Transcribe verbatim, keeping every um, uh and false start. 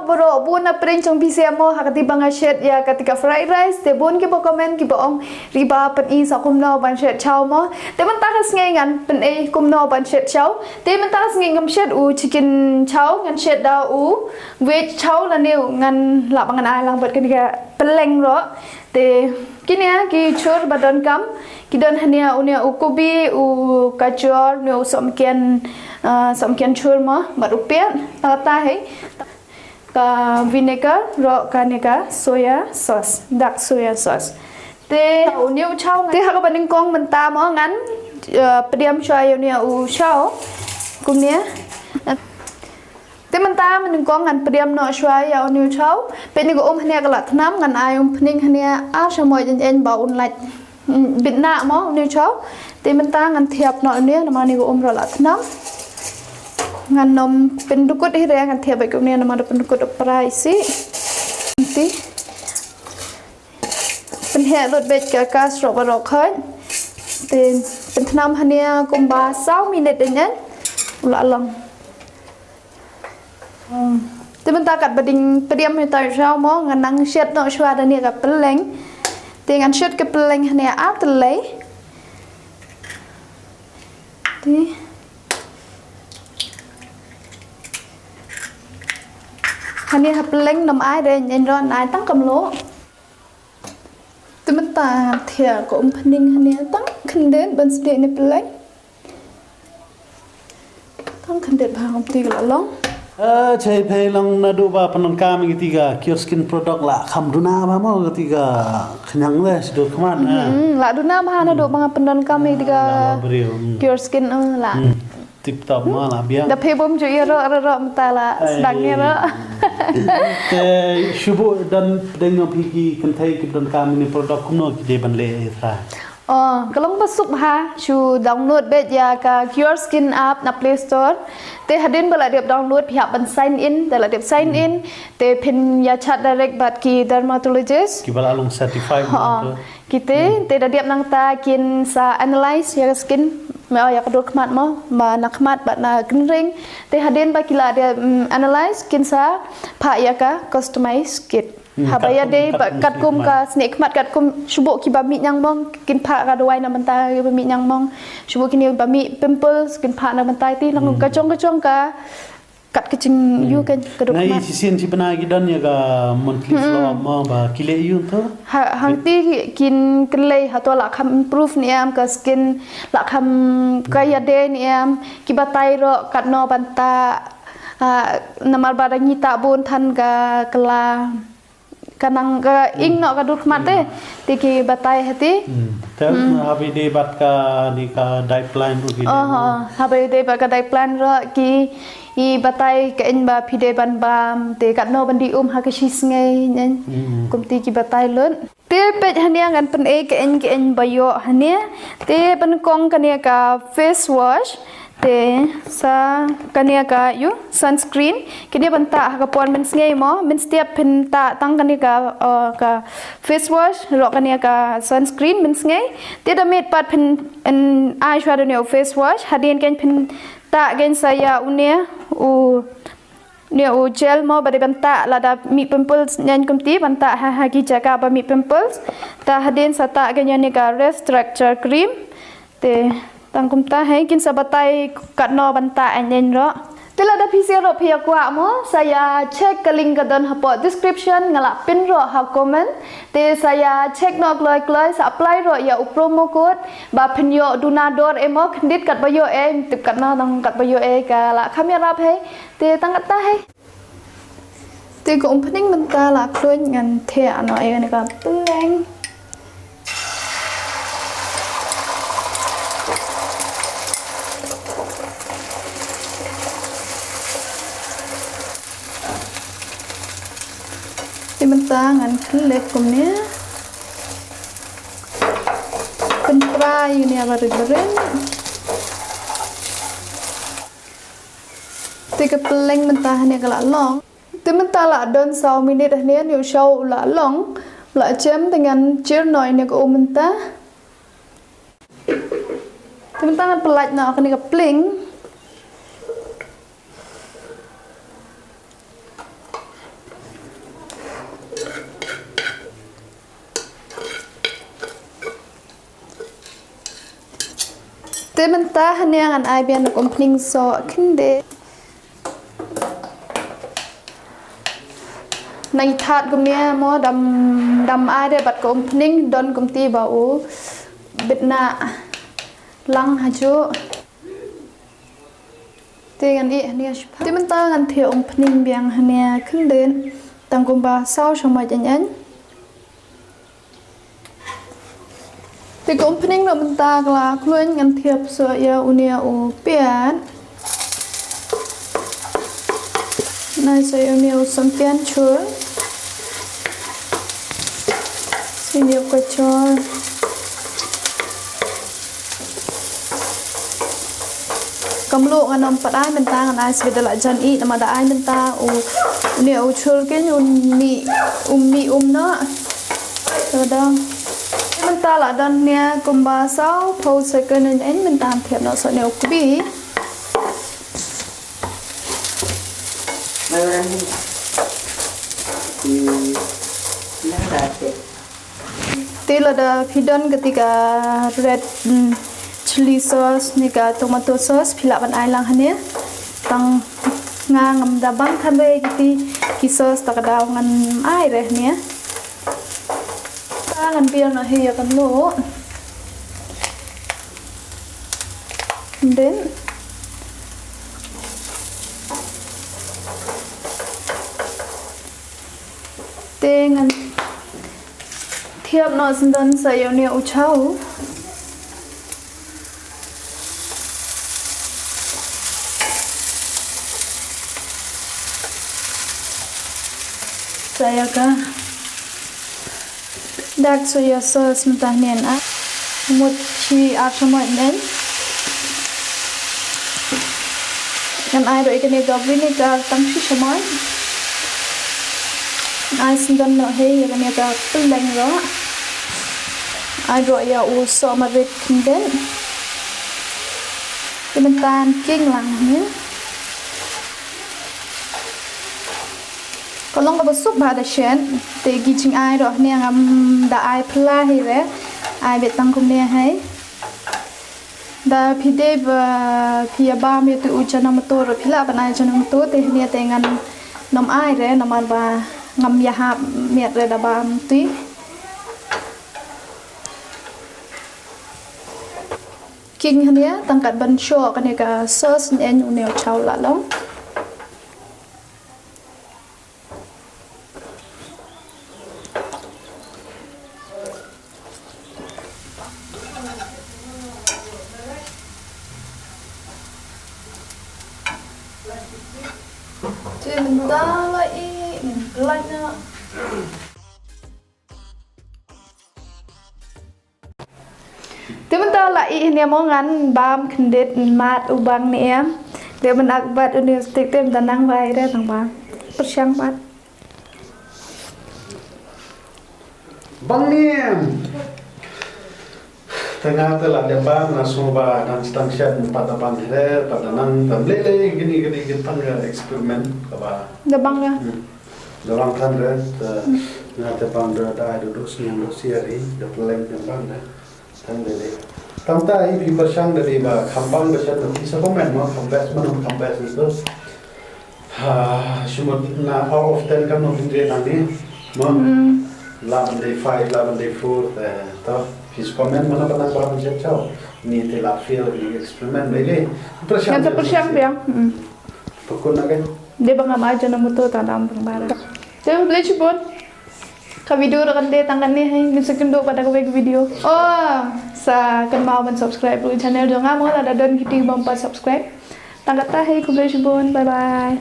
Baroh bun na pdeng jong phi sha mo ha kata ba nga shet ïa kata ka fried rice, te bun kiba comment kiba ong Riba pyni sa kumno ban shet chow mo. Te mynta ka sngi ngan pyni kumno ban shet chow. Te mynta ka sngi ngam shet u chicken chow, ngan shet da u veg chow lane u ngan lah ba ngan ai lang bad kane ka pylleng ruh. Te kine ki chur ba donkam ki don hangne, une u kubi, u kajor, une u sohmynken, ah, sohmynken chur mo bad u piat. Te kata hi ka vinegar ruh kane ka soya sauce, dark soya sauce. Te une u chow, te ha kaba nyngkong mynta mo ngan, eh, pdiang shuwa ïa une u chow kumne. Te mynta mynnyngkong ngan pdiang noh shuwa ïa une u chow. Peit ne ka um hangne ka la thnam, ngan ai umphniang hangne ar sha mo ïa ïa ba un lait, mm, bit na mo une u chow. Te mynta ngan thiap noh une namar ne ka um ruh la thnam. Ngan nym pyndukut hi re, ngan thiap bad une namar da pyndukut u prai si. Te pynheh lut bad ka kas ruh baroh khoit. Te pynthnam hangne kumba saw minit dang ngan u la long. Hmm. Te mynta katba dang pdiang ïa u chow mo ngan nang shet noh shuwa da ne ka pylleng. Te ngan shet ka pylleng hangne ar tylli. Te hangne ha pylleng nym ai re, ngan ruh nai tang kumno. Te mynta thiah ka umphniang hangne tang khyndiat ban sdieh ne pylleng. Tang khyndiat bha, kumta ka la long. Eh, chai phai lang naduh ba pyndonkam ïa kata ka Cure Skin product la kham duna bha mo kata ka khñiang le sdang khmat, eh. Hmm, la duna bha naduh ba nga pyndonkam ïa kata ka, ah, la briew, hmm. Cure Skin, eh, la. Hmm. Tip top mo la biang. Da phi bym ju ïaroh ïaroh mynta la sdang ïaroh. Te shu buh don dang ong phi ki kynthei ki donkam ïa kane product kumno ki dei ban leh ïa ka? Oh, ka long ba suk bha, shu download beit ïa ka Cure Skin app na Play Store. Te hadien ba la dep download phi hap ban sign in, te la dep sign in, te phin ïa chat direct bad ki dermatologist. Kiba la long certified. Kita, hmm, te da dep nangta kin sa analyze ïa ka skin, mo, ïa ka dur khmat mo, ba na khmat bad na kynreng. Te hadien ba ki la dep, mm, analyze kin sa phah ïa ka customize kit. Hmm, haba ïadei bad katkum ka snieh khmat, katkum shu buh kiba mih ñiangmong kin phah ka dawai na bynta kiba mih ñiangmong. Shu buh kine ba mih pimples kin phah na bynta, te long ka jong ka jong ka kat ka jingïoh ka dur khmat. Nga ïohi shisien shi bnai ki don ïa ka monthly follow up mo ba ki leh ïoh to. Ha, hangta kin kynlei hato la kham improve ne em ka skin, la kham ka ïadei ne em, ki batai ruh katno ban tah, ah, namar ba da ngi tah bun than ka kylla. Ka nang ka ing noh ka dur khmat te. Hmm. Te ki batai hati. Hmm. Te, hmm, haba ïadei bad kane ka diet plan ruh ki dei. Oh, oh. Haba ïadei bad ka diet plan ruh ki, i batai ka ing ba phi dei ban bam te katno ban dih um ha ka shi sngi, ne. Hmm. Kumta ki batai lut. Te peit hangne ngan pyni ka ing ka ing ba ïoh hangne. Te ban kong kane ka face wash. Te sa kane ka ïa u sunscreen, kine ban tah ha ka por mynsngi mo, mynstep phin tah tang kane ka, uh, ka face wash, ruh kane ka sunscreen mynsngi. Te da miet pat phin, yn, ai shuwa da une u face wash, hadien kan phin tah kan sa ïa une u, une u gel mo ba dei ban tah lada mih pimples, ñiang kumta ban tah ha, ha ki jaka ba mih pimples. Te hadien sa tah kan ïa une ka restructure cream. Te tang kumta hi kin sa batai katno ban tah ïa une ruh. Te lada phi sngewthuh phi ïa kwah mo, sa ïa check ka link ka don hapoh description, nga la pin ruh ha comment. Te sa ïa check noh kloi kloi, sa apply ruh ïa u promo code ba phin ïoh duna dor eh mo, khyndiat katba ïoh eh, tip katno nang katba ïoh eh ka la kham ïarap hi. Te tang kata hi. Te ka umphniang mynta la khluit, ngan thiah noh ïa kane ka pylleng. Te mynta ngan khyllep kumne. Pynpra ïa une barit barit. Te ka pylleng mynta hangne ka la long. Te mynta la don saw minit hangne, une u shaw u la long, u la jem, te ngan jir noh ïa une ka um mynta. Te mynta ngan pyllait noh kane ka pylleng. Te mynta hangne ngan ai biang u umphniang soh khyndiat. Nang ïa that kumne mo, dam, dam ai de bad u umphniang, don kumta ba u bit na lang hajuh. Te ngan ïeh hangne shipang. Te mynta ngan thiah u umphniang biang hangne khyndiat, tang kumba saw shamoit eiñ eiñ. Te u umphniang ruh mynta ka la khlaiñ, ngan thiah soh ïa une u piat. Nai soh ïa une u sampian chur. Une u kachor. Ka mluh ngan ym pat ai mynta, ngan ai sa da la jan ïeh, namar da ai mynta u, une u chur keiñ un mih, um mih um noh. Te da mynta la don ne kumba saw phew second eiñ eiñ, mynta thiah noh soh ne u kbi. Te lada phi don kata ka red, mm, chili sauce ne ka tomato sauce, phi lah ban ai lang hangne. Tang nga ngam da bang than re kiti ki sauce, ta ka daw ngan ai re hangne. Te ngan biang noh hi ïa ka mluh. Then te ngan thiah noh sngewdon sa ïa une u chow. Sa ïa ka dark soya sauce mynta hangne, ah, mut shi ar shamoit ne. Ngan ai ruh ïa kane ka vinegar tang shi shamoit. Ai sngewdon noh hi ïa kane ka pylleng ruh. Ai ruh ïa u sohmarit khyndiat. Te mynta ngan king lang hi. Ka long kaba suk bha da shet, te ki jingai ruh hangne ngam da ai phylla hi re. Ai beit tang kumne hi. Da phi dei ba phi ïa bam ïa tu u chana muthu ruh phi lah ban ai chana muthu, te hangne te ngan nym ai re namar ba ngam ïahap miet re da bam tu. King hangne tang kat ban shoh kane ka sauce ne une u chow la long. Te mynta la ïeh, mynta la ïeh. Te mynta la ïeh ne mo, ngan bam khyndiat mad u bang ne em. Te mynta ak bat u ne stick te mynta nang bai re nang bam. Pyrshang pat. Bang ne em. Te nga te la dep bam, nga sngew ba dang sdang shet pat da bam hi re, pat da nang tam lei lei kine kine ki tang ka experiment kaba. Da bang ka. Hmm. Da bang than re, te nga te bam da da ai duh sniang duh siar hi, da pleng da bam re. Tang lei lei. Tang ta hi phi pyrshang da dei ba kham bang da shet, phi sa comment mo kham best mo kham best ni to. Ha, shimut na out of ten kam nong hynrei nang ni. Mo. Hmm. Lah ban dei five, lah ban dei four, eh, to. Phi sa comment mo na ba nang ba ban shet chow. Ni te lah fail ni experiment lei lei. Pyrshang. Ngan sa pyrshang biang. Hmm. Pakun na kan. Dei ba ngam ai chana muthu ta dam pang bara. Te khublei shibun. Ka video ruh kan dei tang katne hi, ngin sa kynduh pat da kawei ka video. Oh, sa kynmaw ban subscribe ruh channel jong nga mo, lada don kiti bym pat subscribe. Tang kata hi, khublei shibun, bye bye.